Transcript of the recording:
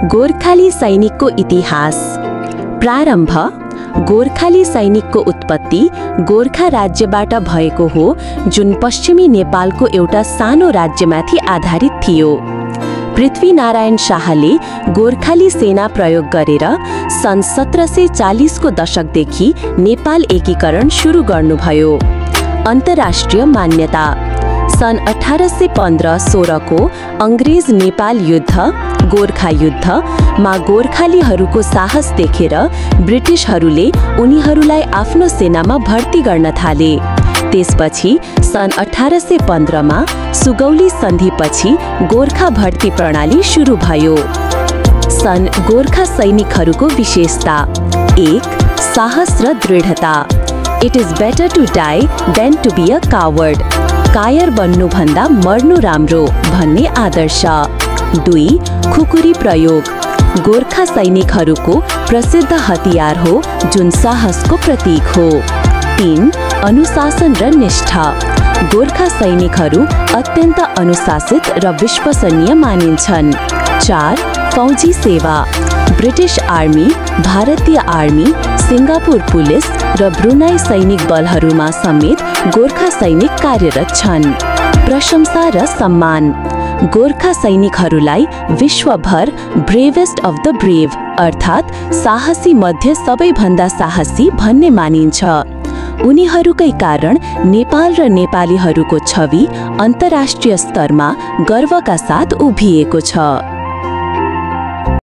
गोर्खाली सैनिकको इतिहास। प्रारम्भ। गोर्खाली सैनिकको उत्पत्ति गोर्खा राज्यबाट भएको हो, जुन पश्चिमी नेपालको एउटा सानो राज्यमाथि आधारित थियो। पृथ्वीनारायण शाहले गोर्खाली सेना प्रयोग गरेर सन् 1740 को दशकदेखि नेपाल एकीकरण सुरु गर्नुभयो। अन्तर्राष्ट्रिय मान्यता। सन् 1815-16 को अंग्रेज नेपाल युद्ध, गोर्खा युद्धमा गोर्खालीहरूको साहस देखेर ब्रिटिशहरूले उनीहरूलाई आफ्नो सेनामा भर्ती गर्न थाले। त्यसपछि सन् 1815 मा सुगौली सन्धिपछि गोर्खा भर्ती प्रणाली सुरु भयो। सन् गोर्खा सैनिकहरूको विशेषता। 1. साहस र दृढता। It is better to die than to be a coward. कायर बन्नुभन्दा मर्नु राम्रो भन्ने आदर्श। 2. खुकुरी प्रयोग। गोर्खा सैनिकहरूको प्रसिद्ध हतियार हो, जुन साहसको प्रतीक हो। 3. अनुशासन र निष्ठा। गोर्खा सैनिकहरू अत्यन्त अनुशासित र विश्वसनीय मानिन्छन्। 4. फौजी सेवा। ब्रिटिश आर्मी, भारतीय आर्मी, सिङ्गापुर पुलिस र ब्रुनाई सैनिक बलहरूमा समेत गोर्खा सैनिक कार्यरत छन्। प्रशंसा र सम्मान। गोर्खा सैनिकहरूलाई विश्वभर ब्रेवेस्ट अफ द ब्रेव अर्थात् साहसी मध्ये सबैभन्दा साहसी भन्ने मानिन्छ। उनीहरूकै कारण नेपाल र नेपालीहरूको छवि अन्तर्राष्ट्रिय स्तरमा गर्वका साथ उभिएको छ।